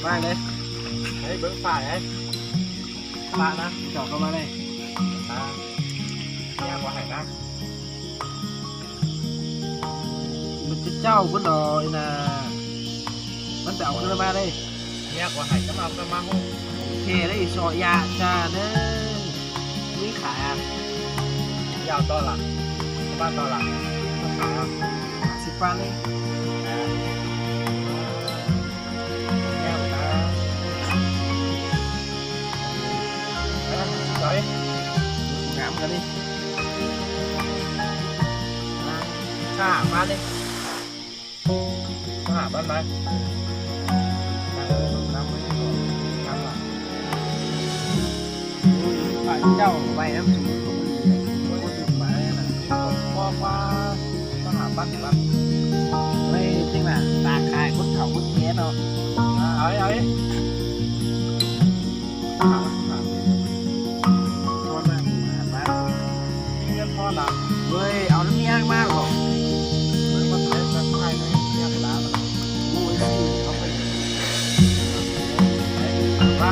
ມາເລີຍ ເຮີ້ຍ ເບິ່ງຟ້າເອີຍ ຟ້ານະ ເຈົ້າເຂົ້າມາເລີຍ ອ່າ ເມຍບໍ່ໃຫ້ນະ ມັນຈະເຈົ້າພຸ້ນດອກອີ່ນາ ມັນໄປເອົາຄືນມາເລີຍ ເມຍບໍ່ໃຫ້ ຈະມາເອົາຄືນມາໂຫ ໂອເຄເລີຍ ຊໍຢາຈາເດີ ມີຂາຍອ່ະ ຢາວຕໍ່ລະ ປະມານຕໍ່ລະ ມາຂາຍອ່ະ ຫ້າສິບບາດເລີຍ ແນວນະ ເອີ ສວຍ ງາມກັນນີ້ ຄ່າມາເລີຍ ມາຫາບ້ານໄປ ເອີ ນຳໄປກ່ອນ ນຳລະ ໂອ້ຍ ພະເຈົ້າໄວ້ນຳສູງ ໂອ້ຍ ມາເລີຍນະ ບອກວ່າ ມາຫາບ້ານ ບ້ານ ເອີຍ ຈັ່ງນະ ຕາຂາຍຄົນເຖົ້າຄົນແກ່ເນາະ ເອົາເອົາ ທອນມາ ມາ ມີເງິນພໍລະ ເວີຍ ເອົານຳເມຍມາບໍ່ ເບິ່ງວ່າໄປສັກໄປໃນເມຍໄປລາວ ໂອ້ຍ ເອົາໄປ ວ່າ